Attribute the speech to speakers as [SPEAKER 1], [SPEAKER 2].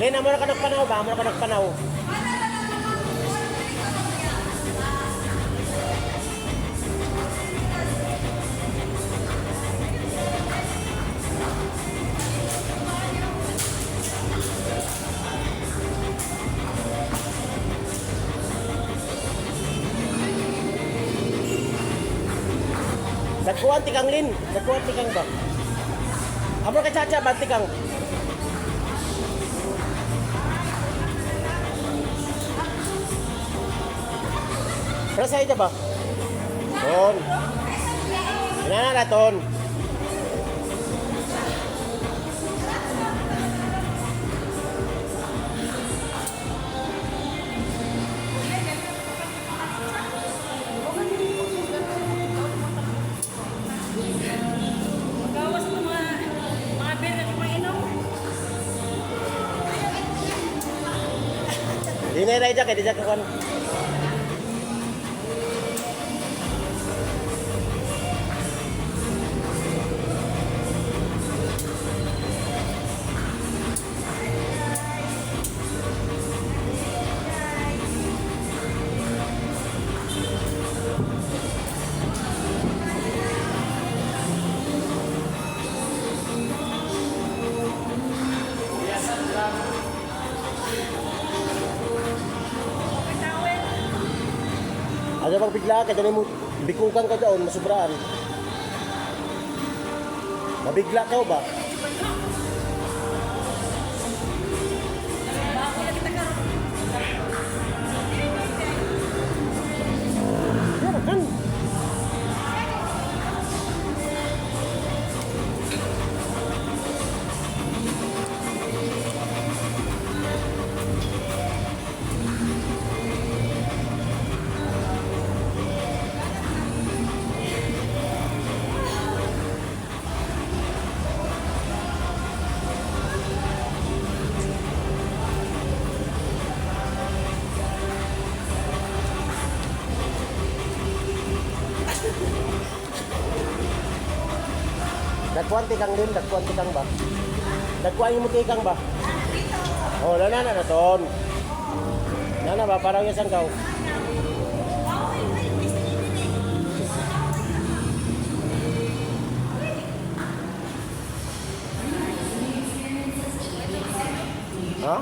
[SPEAKER 1] Lin, amo na ka nagpanaw ba? Amo na ka nagpanaw. Dagkuan tikang, Lin. Dagkuan tikang ba? Amo ka chacha ba tikang? Pero sa ito ba? Ton. Inana na ton.
[SPEAKER 2] Gawas ng mga beer na kumainom.
[SPEAKER 1] Di na rin kay di ka kwan. Ano bang bigla ka dali mo bikukan ka daon masubraan. Mabigla ka ba?
[SPEAKER 2] Bago lang kita karon.
[SPEAKER 1] Ya, kan. Dagkuan tikang din, dagkuan tikang ba? Dagkuan yung tikang ba? Oh, nana na na ton. Nana ba parang yung sangkaw. Ha?